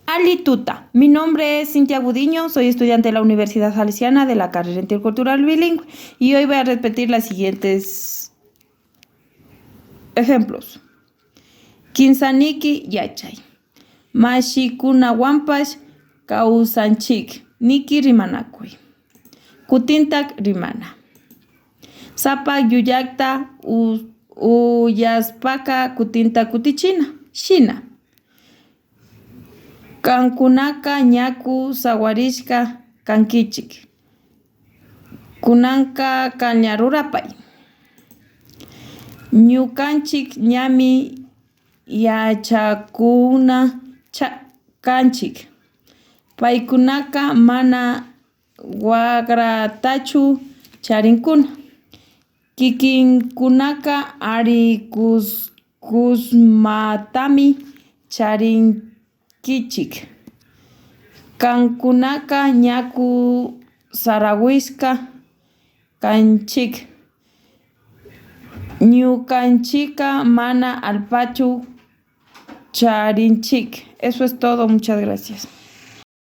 Ali tuta. Mi nombre es Cintia Gudiño, soy estudiante de la Universidad Salesiana de la carrera intercultural bilingüe y hoy voy a repetir los siguientes ejemplos. Kinsaniki yachay. Mashikunawanpash kawsanchik. Niki rimanakuy. Kutintak rimana. Sapa yuyakta uyaspaka kutinta kutichina. Shina. Kankunaka ñaku sawarishka kankichik. Kunanka caña rurapay. Ñukanchik ñami yachakuna kanchik. Paykunaka mana wakratachu charinkuna. Kikinkunaka ari kusmatami charinkichik. Kankunaka ñaku sarawishka kanchik. Ñukanchika mana allpachu charinchik. Eso es todo, muchas gracias.